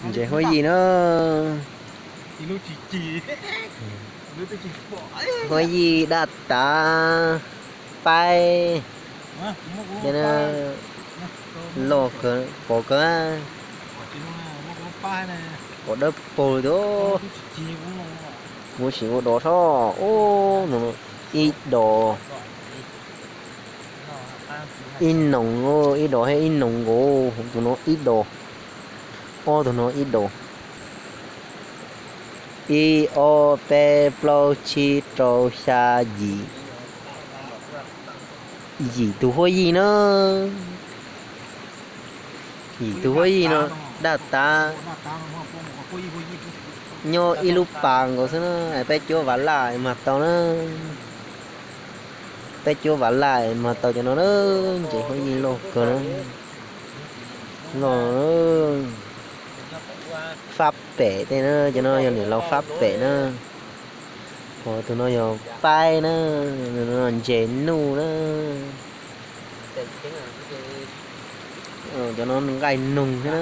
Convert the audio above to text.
Ntses huab yij na. Huab yij daj tav, paib. Loj kawg, pom kawg. Pom dawb paug li tias, kuv sim ua dos soj. Ub, ib dos, ib noog, ib dos thiab ib noog nkaus, tus no ib dos, ob tug no ib dos. Ib ob peb plaub tsib rau xya yim, yim tus huab yij na. Yim tus huab yij no daj tav, nyob ib lub pas nkaus xwb na, peb cuab vas laj mas tau na. Peb cuab vas laj mas tau cov no na, ntses huab yij loj kawg na. Loj, fab pem tej na, cov no yog niam laus fab pem na. Ho tus no yog paib na, ntses nuj na. Cov no nqaij noog thiab na.